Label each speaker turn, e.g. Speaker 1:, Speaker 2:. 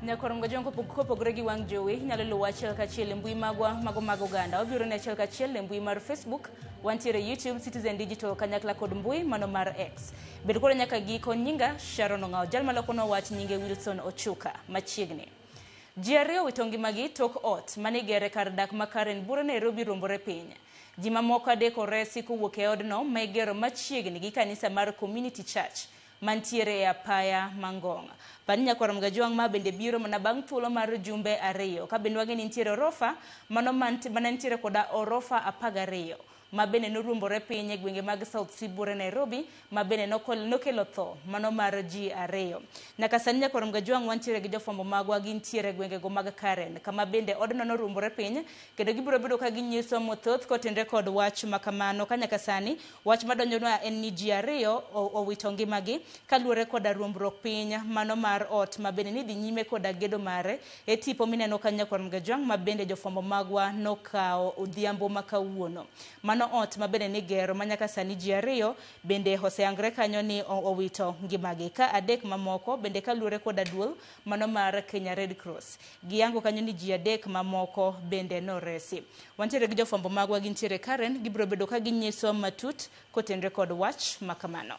Speaker 1: Nyakwar Mgajwang' kopogore gi wang' jowi, inyalo luwo achiel kachiel e mbui magwa mago mag oganda. Wabiro ni achiel kachiel e mbui mar Facebook, wantiere YouTube, Citizen Digital kanyakla kod mbui mano mar X. Bed koda nyaka giko, nyinga Sharon Ong'awo, jal malokono wach nyinge Wilson Ochuka. Machiegni. Ji ariyo owito ngimagi tok ot mane igere kar dak ma Karen Bura Nairobi ruombore piny. Ji mamoko adek oresi kowuok e odno ma igero machiegni gi kanisa mar Community Church mantiere e apaya ma Ngong'. Par ni nyakwar Mgajwang' ma bende biro mana bang' thuolo mar jumbe ariyo ka bende wang'e ni nitiere orofa mano mane nitiere koda orofa 12 ma bende noruombore piny e gwenge mag South C buore Nairobi ma bende nokelo tho mano mar ji ariyo. Nyaka sani nyakwar Mgajwang' wantiere gi jofwambo magwa gintiere e gwengego mag Karen kama bende odno noruombore piny kendo gibiro bedo ka ginyiso mathoth kotenre kod wach ma kamano ka nyaka sani Wach madonjonwa en ni ji ariyo owito ngimagi kaluwore koda ruombruok piny mano mar ot ma bende ni dhi nyime koda gedo mare e tipo mineno kanyo nyakwar Mgajwang' ma bende jofwambo magwa nokawo odhiambo ma kawuono. Mano ot ma bende nigero ma nyaka sani ji ariyo bende oseyangre kanyo ni owito ngimagi ka adek mamoko bende kaluwore koda duol mano mar Kenya Red Cross. Giyango kanyo ni ji adek mamoko bende noresi. Wantiere gi jofwambo magwa gintiere Karen, gibiro bedo ka ginyisowa matut kotenre kod wach ma kamano.